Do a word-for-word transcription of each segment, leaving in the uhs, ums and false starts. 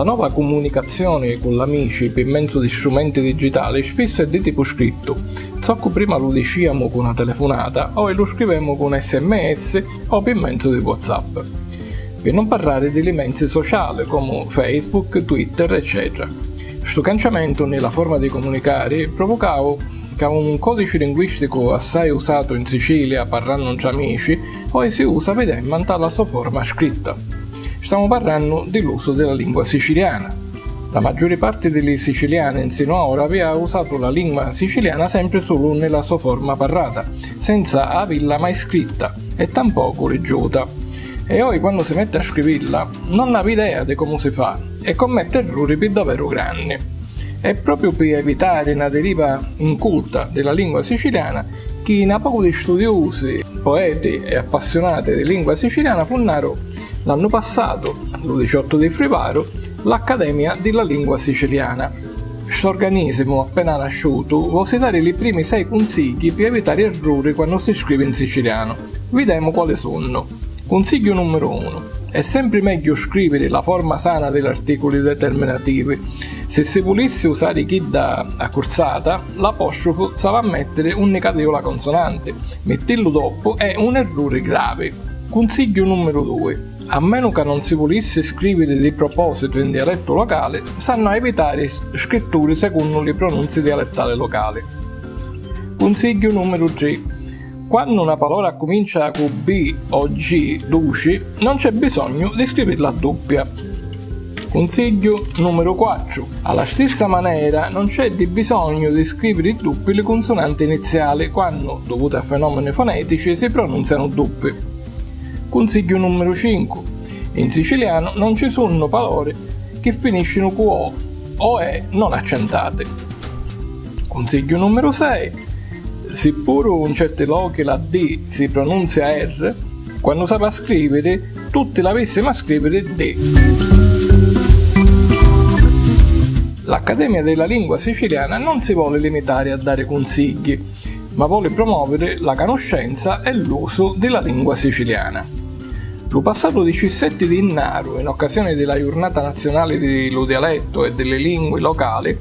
La nova cumunicazioni cu l'amici pi menzu di strumenti digitali spissu è di tipu scrittu. Zoccu prima lu diciamu cu na telefunata, oi lu scrivemu cu un S M S o pi menzu di WhatsApp. Pi non parrari di li menzi sociali comu Facebook, Twitter, eccetera. Stu canciamentu nni la forma di comunicari pruvucau ca un codici linguisticu assai usatu in Sicilia parrannu ntra amici, oi si usa videmma nta la so forma scritta. Stamu parrannu di l'usu di la lingua siciliana. La maggiuri parti di li siciliani nsinu a ora avia usatu la lingua siciliana sempri sulu nni la so forma parrata, senza avilla mai scritta e tampocu liggiuta. E oi quannu si metti a scrivilla non havi idea di comu si fa e commetti erruri pi daveru granni. È propriu pi evitari na deriva inculta di la lingua siciliana chi na pocu di studiusi, poeti e appassiunati di lingua siciliana funnaru l'annu passatu, lu diciottu di frivaru, l'Accademia di la Lingua Siciliana. St'organisimu appena nasciutu vosi dari li primi sei cunsigghi pi evitari erruri quannu si scrivi in sicilianu. Videmu quali sunnu. Cunsigghiu nummiru unu. È sempri megghiu scriviri la forma sana di l'articuli determinativi. Si si vulissi usari chidda accursata, l'apostrufu s'havi a mettiri unni ca diu la consonanti. Mittillu doppu è un erruri gravi. Cunsigghiu nummiru dui. A menu ca non si vulissi scriviri di propositu in dialettu locali, s'hannu a evitari scritturi secunnu li pronunzi dialettali locali. Cunsigghiu nummiru tri. Quannu na palora accumincia cu B o G duci, non c'è bisognu di scrivirla duppia. Cunsigghiu nummiru quattru. A la stissa manera non c'è di bisognu di scriviri duppi li cunsunanti iniziali quannu, duvuti a fenomeni fonetici, si pronunzianu duppi. Cunsigghiu nummiru cincu. In sicilianu non ci sunnu palori chi finiscinu cu o o e non accentati. Cunsigghiu nummiru sei. Si puru in certi lochi la D si pronunzia R, quannu s'havi a scriviri, tutti l'avissimu a scriviri D. L'Accademia di la Lingua Siciliana non si voli limitari a dari cunsigghi, ma voli promoviri la canuscenza e l'usu di la lingua siciliana. Lu passatu dicisetti di jinnaru, in occasioni di la Jurnata Nazziunali di lu Dialettu e di li Lingui Locali,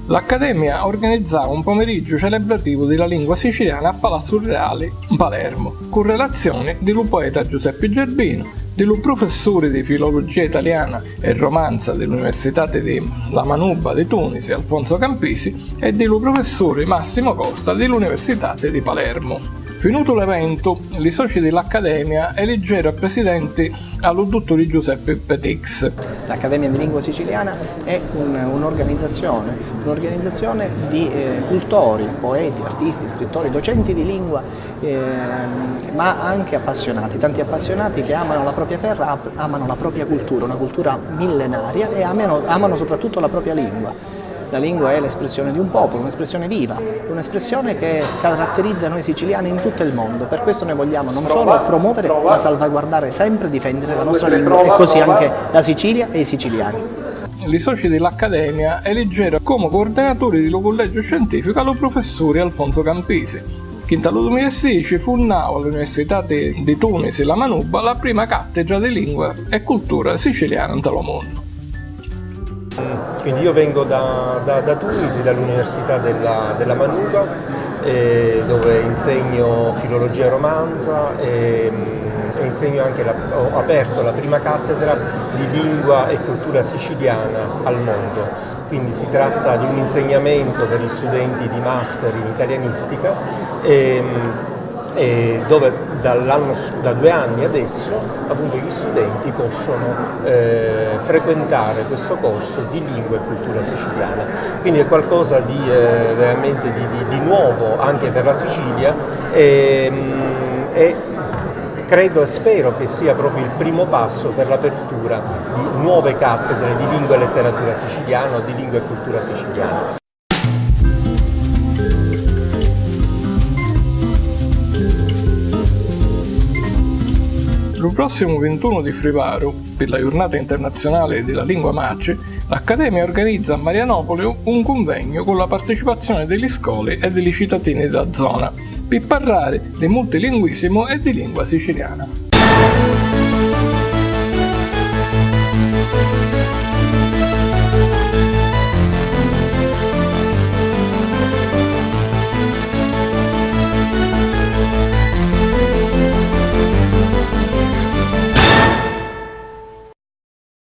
l'Accademia organizzau un pomeriggiu celebrativu di la lingua siciliana a Palazzu Reali, 'n Palermu, cu relazioni di lu poeta Giuseppi Gerbinu, di lu prufessuri di filolugia italiana e romanza di l'Universitati di La Manuba di Tunisi, Alfonso Campisi, e di lu prufessuri Massimo Costa di l'Universitati di Palermu. Finutu l'eventu, li soci di l'Accademia eliggeru a presidenti a lu dutturi Giuseppi Petix. L'Accademia di Lingua Siciliana è un- un'organizzazione, un'organizzazione di eh, cultori, poeti, artisti, scrittori, docenti di lingua, ehm, ma anche appassionati, tanti appassionati che amano la propria terra, ap- amano la propria cultura, una cultura millenaria e amano, amano soprattutto la propria lingua. La lingua è l'espressione di un popolo, un'espressione viva, un'espressione che caratterizza noi siciliani in tutto il mondo. Per questo noi vogliamo non solo promuovere, ma salvaguardare sempre e difendere la nostra lingua e così anche la Sicilia e i siciliani. Li soci di l'Accademia eliggeru comu cuurdinaturi di lu culleggiu scientificu a lu prufessuri Alfonso Campisi, chi nta lu dumila e sidici funnau a l'Universitati di Tunisi La Manuba la prima cattedra di lingua e cultura siciliana nta lu munnu. Quindi io vengo da, da- da Tunisi, dall'Università della, della Manuba, eh, dove insegno filologia romanza e, e insegno anche la- ho aperto la prima cattedra di lingua e cultura siciliana al mondo. Quindi si tratta di un insegnamento per gli studenti di master in italianistica e, e dove dall'anno sc- da due anni adesso, appunto, gli studenti possono eh, frequentare questo corso di lingua e cultura siciliana. Quindi è qualcosa di eh, veramente di, di- di nuovo anche per la Sicilia e, mm, e credo e spero che sia proprio il primo passo per l'apertura di nuove cattedre di lingua e letteratura siciliana o di lingua e cultura siciliana. Lu prossimu vintunu di frivaru, pi la Jurnata Internazziunali di la Lingua Matri, l'Accademia organizza a Marianopoli un cunvegnu cu la participazioni di li scoli e di li citatini dâ zona, pi parrari di multilinguisimu e di lingua siciliana.